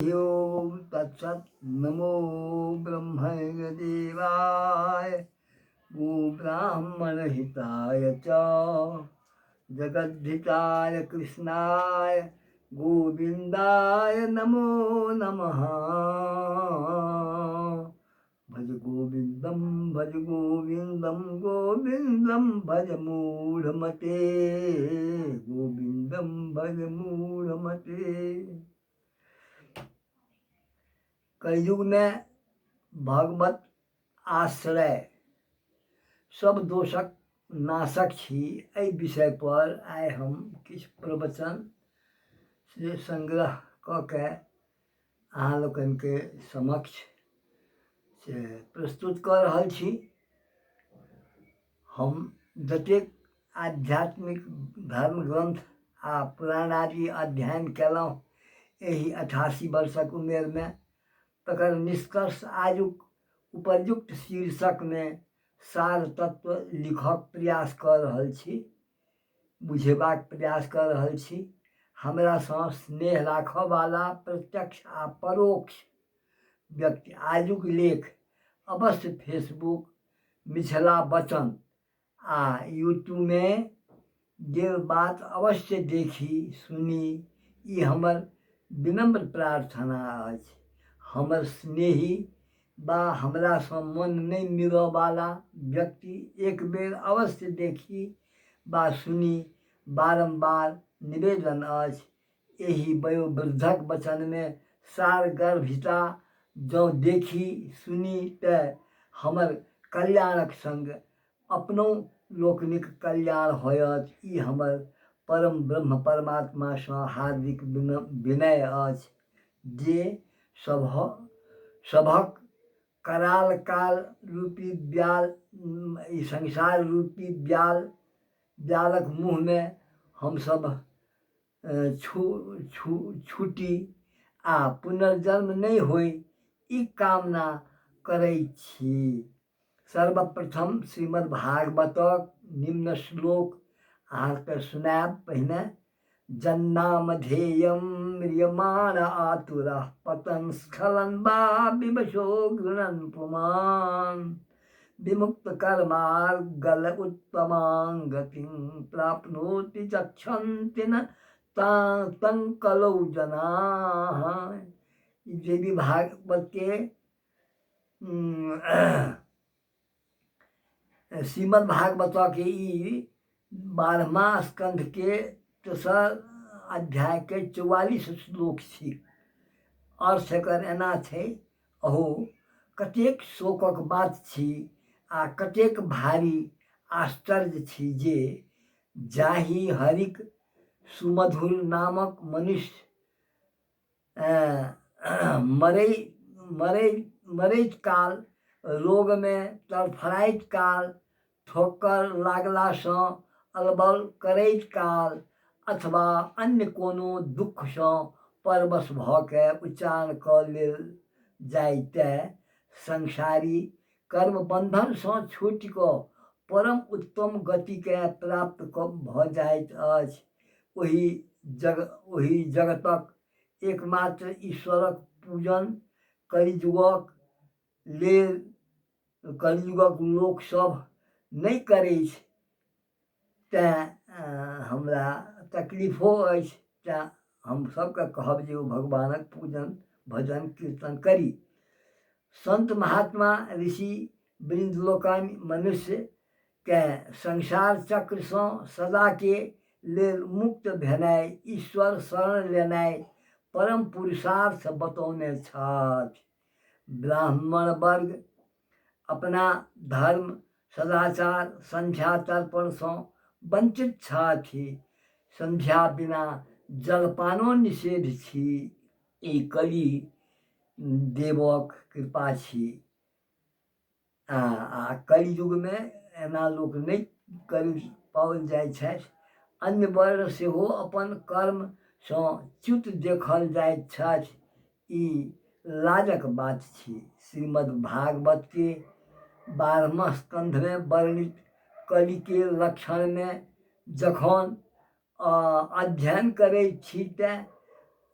ओम तत्सत। नमो ब्रह्मदेवाय गोब्राह्मण हिताय च जगद्धिताय कृष्णाय गोविन्दाय नमो नमः। भज गोविन्दं भज गोविन्दं गोविन्दं भज मूढ़मते, गोविन्दं भज मूढ़मते। कलयुगमे भगवत आश्रय सब दोषक नाशक छी। एहि विषयपर आइ हम किछु प्रवचन से संग्रह कऽ के अहाँ लोकनिके समक्ष से प्रस्तुत कऽ रहल छी। हम जतेक आध्यात्मिक धर्म ग्रन्थ आ पुराण आदि अध्ययन कयलहुँ एहि 88 वर्षक उमेरमे, तकर निष्कर्ष आजुक उपर्युक्त शीर्षकमे सार तत्व लिखक प्रयास कऽ रहल छी, बुझेबाक प्रयास कऽ रहल छी। हमरासँ स्नेह राखऽवाला प्रत्यक्ष आ परोक्ष व्यक्ति आजुक लेख अवश्य फेसबुक, मिथिला वचन आ यूट्यूबमे देल बात अवश्य देखी सुनी, ई हमर विनम्र प्रार्थना अछि। हमर स्नेही बा हमरासँ मन नहि मिलऽवाला व्यक्ति एक बेर अवश्य देखी बा सुनी, बारम्बार निवेदन अछि। एहि वयोवृद्धक वचनमे सारगर्भिता जँ देखी सुनी तऽ हमर कल्याणक संग अपनो लोकनिक कल्याण होयत, ई हमर परम ब्रह्म परमात्मासँ हार्दिक विनय अछि जे सभक कराल काल रूपी ब्याल, ई संसार रूपी ब्याल, ब्यालक मुँहमे हमसभ छू छू छूटी आ पुनर्जन्म नहि होइ, ई कामना करै छी। सर्वप्रथम श्रीमद्भागवतक निम्न श्लोक अहाँके सुनायब पहिने। जन्नामधेयं म्रियमाण आतुरः पतन स्खलन वा विवशो गृणन् पुमान् विमुक्त कर्मार्गल उत्तमां गतिं प्राप्नोति चक्षन्ति न तं कलौ जनाः। देवी भागवत के श्रीमद् भागवत के ई 12वां स्कंध के तेसर अध्याय के 44 श्लोक छी। अर्थ एकर एना छै, अहो कतेक शोकक बात छी आ कतेक भारी आश्चर्य छी जे जाहि हरिक सुमधुर नामक मनुष्य मरै मरै मरैत काल, रोगमे तड़फड़ाइत काल, ठोकर लागलासँ अलबल करैत काल अथवा अन्य कोनो दुःखसँ परवश भऽ के उच्चारण कऽ लेल जाय तऽ संसारी कर्मबन्धनसँ छूटि कऽ परम उत्तम गतिकेँ प्राप्त भऽ जाइत अछि। ओहि जगतक एकमात्र ईश्वरक पूजन कलियुगक लेल कलियुगक लोकसभ नहि करैछ, तेँ हमरा तकलीफो अछि। तेँ हम सभके कहब जे ओ भगवानक पूजन भजन कीर्तन करी। संत महात्मा ऋषि वृन्द लोकनि मनुष्यके संसार चक्रसँ सदाके लेल मुक्त भेनाइ, ईश्वर शरण लेनाइ परम पुरुषार्थ बतौने छथि। ब्राह्मण वर्ग अपना धर्म सदाचार संध्या तर्पणसँ वञ्चित छथि। संध्या बिना जलपानो निषेध छी। ई कली देवक कृपा छी। आ कलियुगमे एना लोक नहि करि पाओल जाइ छथि। अन्य वर्ण सेहो अपन कर्मसँ च्युत देखल जाइत छथि, ई लाजक बात छी। श्रीमद्भागवतके 12वां स्कन्धमे वर्णित कलिके लक्षणमे जखन अध्ययन करै छी तऽ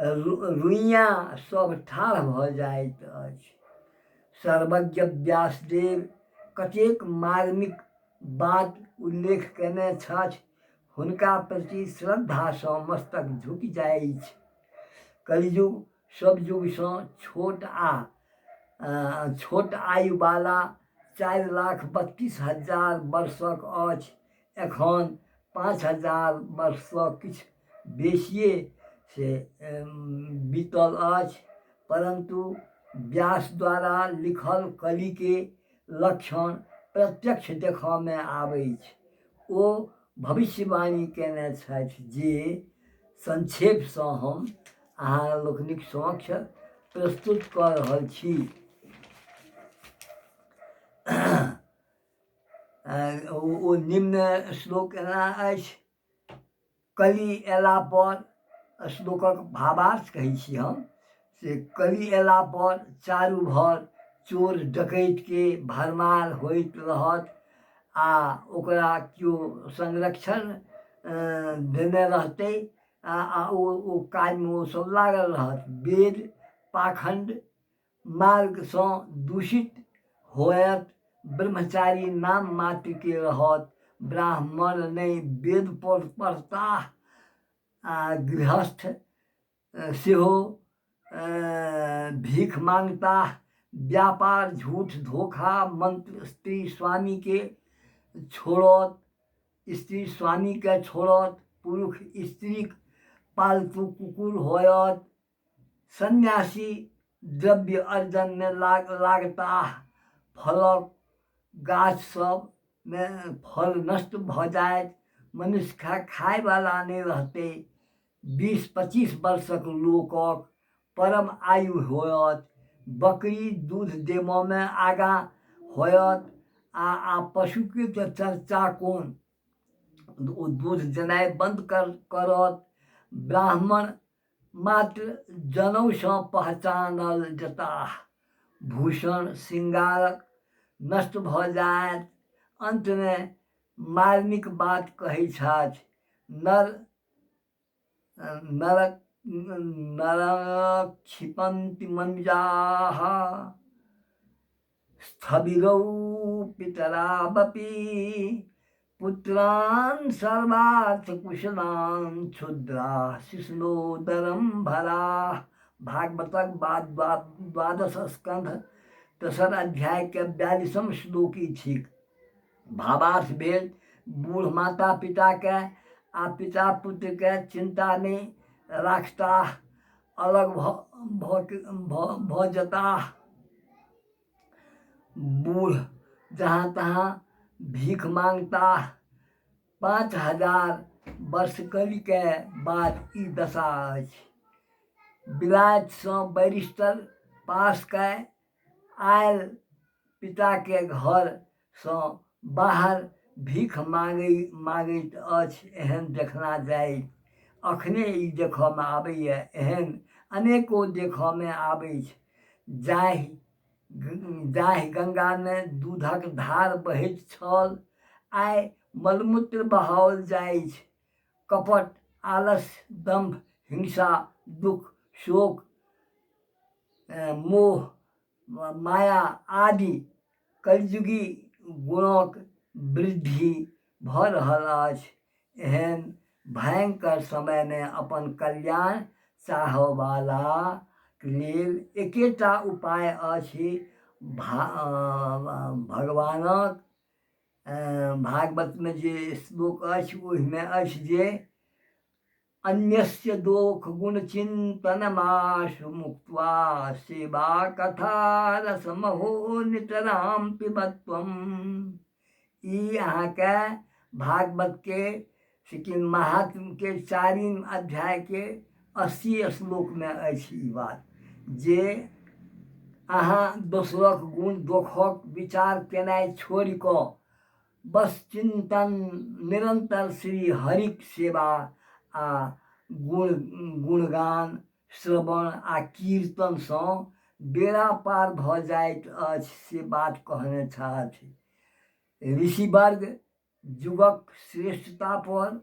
रुइयाँ सभ ठाढ़ भऽ जाइत अछि। सर्वज्ञ व्यासदेव कतेक मार्मिक बात उल्लेख कयने छथि, हुनका प्रति श्रद्धासँ मस्तक झुकि जाइछ। कलियुग सभ युगसँ छोट आ छोट आयुवाला 4,32,000 वर्षक अछि। एखन 5000 वर्षसँ किछु बेसिए से बीतल अछि, परन्तु व्यास द्वारा लिखल कलिके लक्षण प्रत्यक्ष देखऽमे आबैछ। ओ भविष्यवाणी कयने छथि जे संक्षेपसँ हम अहाँ लोकनिक समक्ष प्रस्तुत कऽ रहल छी। ओ निम्न श्लोक एना अछि। कलि अयलापर, श्लोकक भावार्थ कहै छी हम से, कलि अयलापर चारू भर चोर डकैतके भरमार होइत रहत आ ओकरा केओ संरक्षण देने रहतै आ ओ काजमे ओसभ लागल रहत। वेद पाखण्ड मार्गसँ दूषित होयत। ब्रह्मचारी नाम मात्रके रहत, ब्राह्मण नहि वेद पढ़ताह आ गृहस्थ सेहो भीख माँगताह। व्यापार झूठ धोखा मंत्र स्त्री स्वामीके छोड़त, स्त्री स्वामीके छोड़त, पुरुष स्त्रीक पालतू कुकुर होयत, सन्यासी द्रव्य अर्जनमे लागताह, फलक गाछ सबमे फल नष्ट भऽ जायत, मनुष्य खायवला नहि रहतै। 20-25 वर्षक लोकक परम आयु होयत, बकरी दूध देबऽमे आगाँ होयत आ पशुके तऽ चर्चा कोन, ओ दूध देनाइ बन्द करत। ब्राह्मण मात्र जनउसँ पहचानल जेताह। भूषण श्रृंगार नष्ट भऽ जायत। अन्तमे मार्मिक बात कहै छथि, नर नरक नरक क्षिपन्ति मनुजाः स्थविरौ पितरावपि पुत्रान् सर्वार्थकुशलान् क्षुद्रा शिशुनोदरं भराः। भागवतक बाद द्वादश स्कंध तेसर अध्याय के 42म श्लोक ई थिक। भावार्थ भेल, बूढ़ माता पिताके आ पिता पुत्रके चिन्ता नहि राखताह, अलग भऽ जेताह। बूढ़ जहाँ तहाँ भीख माँगताह। 5000 वर्ष कलिके बाद ई दशा अछि। विलायतसँ बैरिस्टर पास कए आयल पिताके घरसँ बाहर भीख माँगैत अछि, एहन देखना जाइत। अखने ई देखऽमे आबैए, एहन अनेको देखऽमे आबैछ। जाहि जाहि गंगामे दूधक धार बहैत छल, आइ मलमूत्र बहाओल जाइछ। कपट, आलस्य, दम्भ, हिंसा, दुख, शोक, मोह, माया आदि कलियुगी गुणक वृद्धि भऽ रहल अछि। एहन भयंकर समयमे अपन कल्याण चाहऽवलाक लेल एकेटा उपाय अछि, भगवानक भागवतमे जे श्लोक अछि ओहिमे अछि जे अन्यस्य दोख गुण चिन्तनमाशु मुक्त्वा सेवा कथा रसमहो नितराम पिबत्वम। ई अहाँके भागवतके सिक्किम महात्म्यके चारिम अध्यायके 80 श्लोकमे अछि ई बात जे अहाँ दोसरक गुण दोखक विचार केनाइ छोड़ि कऽ बस चिन्तन निरन्तर श्री हरिक सेवा आ गुणगान श्रवण आ कीर्तनसँ बेड़ा पार भऽ जाइत अछि से बात कहने छथि। ऋषिवर्ग युगक श्रेष्ठतापर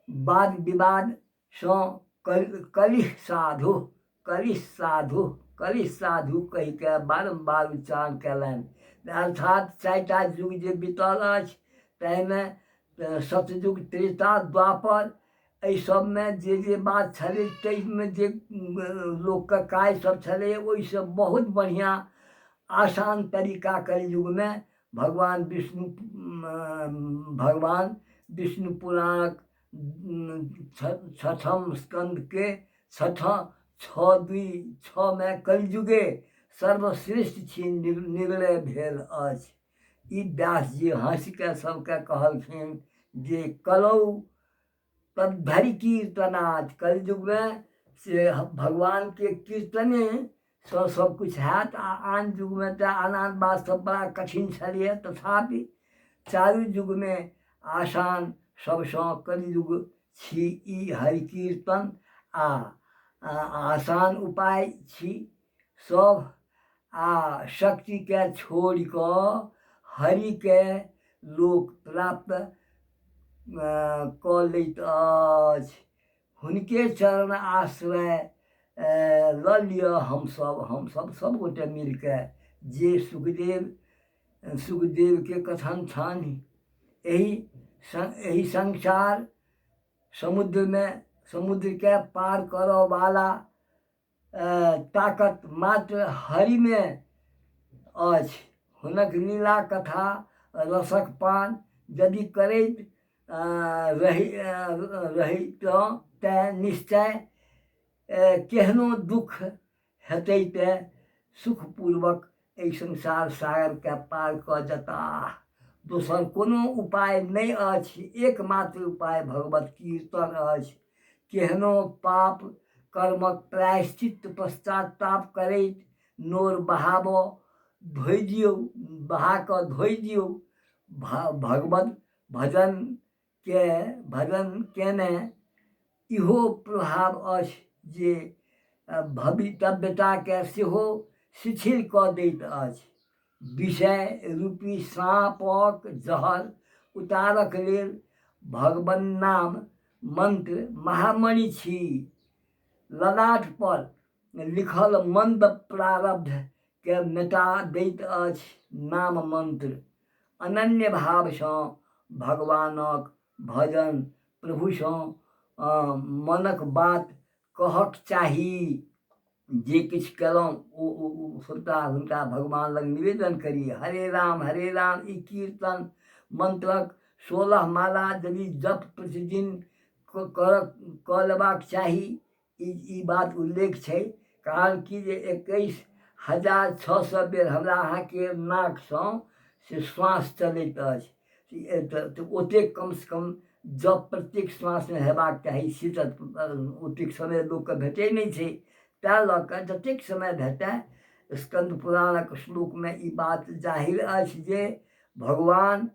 वाद विवादसँ कलिः साधु, कलिः साधु, कलिः साधु कहिके बारम्बार उच्चारण कयलनि। अर्थात 4टा युग जे बीतल अछि ताहिमे सतयुग, त्रेता, द्वापर, एहि सबमे जे जे बात छलै ताहिमे जे लोकके काज सब छलै ओहिसँ बहुत बढ़िआँ आसान तरीका कलियुगमे भगवान विष्णु, भगवान विष्णु पुराणक छठम स्कन्धके 6:2-6 मे कलियुगे सर्वश्रेष्ठ छी निर्णय भेल अछि। ई व्यासजी हँसिके सबके कहलखिन जे कलौ तद्धरि कीर्तनात्, कलियुगमे से भगवानके कीर्तनेसँ सबकिछु हैत, आ आन युगमे तऽ आन आन बात सब बड़ा कठिन छलैए, तथापि चारू युगमे आसान सबसँ कलियुग छी ई हरि कीर्तन, आ आसान उपाय छी सब, आ शक्तिके छोड़ि कऽ हरिके लोक प्राप्त कऽ लैत अछि। हुनके चरण आश्रय लऽ लिअ। हमसब सब गोटे मिलके जे सुखदेवके कथन छनि, एहि संसार समुद्रमे समुद्रके पार करऽवाला ताकत मात्र हरिमे अछि। हुनक लीला कथा रसक पान यदि करैत रहितहुँ तऽ निश्चय केहनो दुःख हेतै तऽ सुखपूर्वक एहि संसार सागरके पार कऽ जेताह। दोसर कोनो उपाय नहि अछि, एकमात्र उपाय भगवत कीर्तन अछि। केहनो पाप कर्मक प्रायश्चित पश्चाताप करैत नोर बहाबऽ धोइ दियौ, बहा कऽ धोइ दियौ। भगवत भजनके भजन केने इहो प्रभाव अछि जे भवितव्यताके सेहो शिथिल कऽ दैत अछि। विषय रूपी साँपक जहर उतारक लेल भगवान नाम मंत्र महामणि छी। ललाट पर लिखल मंद प्रारब्ध के मेटा दैत अछि नाम मंत्र। अनन्य भावसँ भगवानक भजन प्रभुसँ मनक बात कहक चाही। जे किछु केलहुँ ओ सबटा हुनका भगवान लग निवेदन करी। हरे राम हरे राम ई कीर्तन मंत्रक 16 माला यदि जप प्रतिदिन कऽ लेबाक चाही, ई बात उल्लेख छै। कारण कि जे 21,600 बेर हमरा अहाँके नाकसँ से श्वास चलैत अछि, तऽ ओतेक कमसँ कम जप प्रत्येक श्वासमे हेबाक चाही। से तऽ ओतेक समय लोकके भेटै नहि छै, तैँ लऽ कऽ जतेक समय भेटय। स्कन्द पुराणक श्लोकमे ई बात जाहिर अछि जे भगवान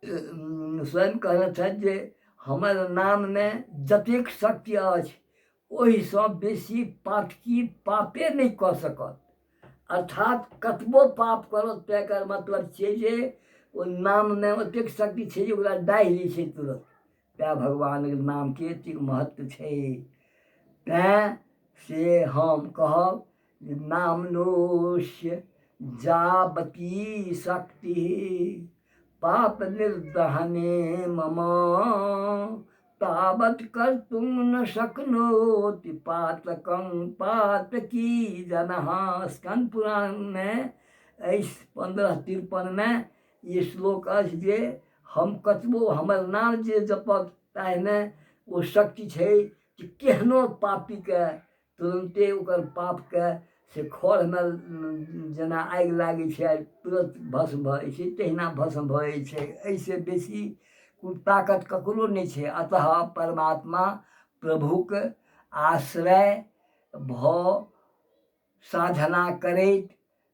स्वयं कहने छथि जे हमर नाममे जतेक शक्ति अछि ओहिसँ बेसी पातकी पापे नहि कऽ सकत। अर्थात कतबो पाप करत तऽ एकर मतलब छै जे ओ नाममे ओतेक शक्ति छै जे ओकरा डाहि लै छै तुरन्त। तैँ भगवानके नामके एतेक महत्व छै। तैँ से हम कहब जे नामनोस्य जावती शक्ति पाप निर्दहने मम तावत कर्तुं न शक्नोति पातकं पातकी जनः। स्कंद पुराण में एहि 1553 में ई श्लोक अछि जे हम कतबो हमर नाम जे जपत ताहिमे ओ शक्ति छै कि केहनो पापीके तुरन्ते ओकर पापके से खढ़मे जेना आगि लागै छै आ तुरन्त भस्म भऽ जाइ छै तहिना भस्म भऽ जाइ छै। एहिसँ बेसी कोनो ताकत ककरो नहि छै। अतः परमात्मा प्रभुक आश्रय भऽ साधना करैत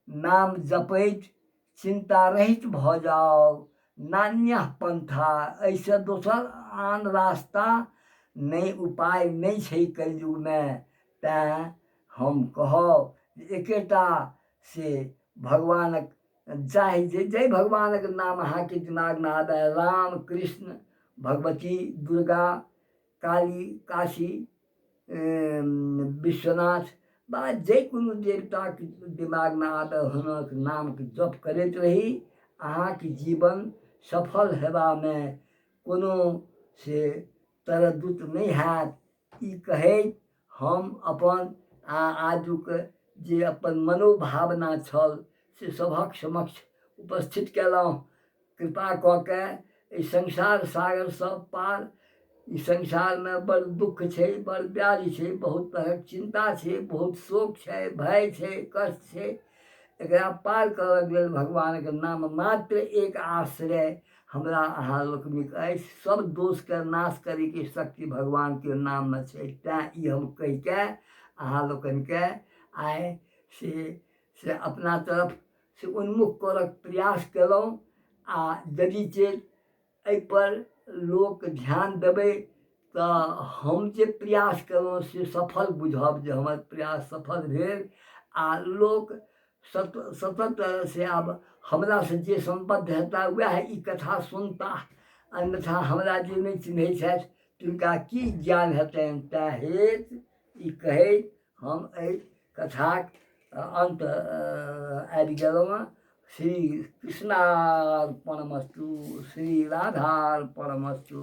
नाम जपैत चिन्ता रहित भऽ जाउ। नान्यः पन्था, एहिसँ दोसर आन रास्ता नहि, उपाय नहि छै कलियुगमे। तैँ हम कहब जे एकेटा से भगवानक जाहि जे जाहि भगवानक नाम अहाँके दिमागमे आबय, राम कृष्ण भगवती दुर्गा काली काशी विश्वनाथ वा जे कोनो देवताके दिमागमे आबय हुनक नामके जप करैत रही, अहाँके जीवन सफल हेबामे कोनो से तरद्दुत नहि हैत। ई कहैत हम अपन आजुक जे अपन मनोभावना छल से सभक समक्ष उपस्थित कयलहुँ। कृपा कऽ के एहि संसार सागरसँ पार, ई संसारमे बड़ दुःख छै, बड़ व्याधि छै, बहुत तरहक चिन्ता छै, बहुत शोक छै, भय छै, कष्ट छै, एकरा पार करऽके लेल भगवानके नाम मात्र एक आश्रय हमरा अहाँ लोकनिक अछि। सब दोषके नाश करैके शक्ति भगवानके नाममे छै। तैँ ई हम कहिके अहाँ लोकनिके आइ से अपना तरफ से उन्मुख करऽके प्रयास कयलहुँ। आ यदि जे एहिपर लोक ध्यान देबै तऽ हम जे प्रयास कयलहुँ से सफल बुझब जे हमर प्रयास सफल भेल। आ लोक सतत से आब हमरासँ जे सम्बद्ध हेताह उएह ई कथा सुनताह, अन्यथा हमरा जे नहि चिन्है छथि तिनका की ज्ञान हेतनि। तैँ हेतु ई कहैत हम एहि कथाक अन्त आबि गेलहुँ हँ। श्री कृष्णार्पणमस्तु, श्री राधार्पणमस्तु।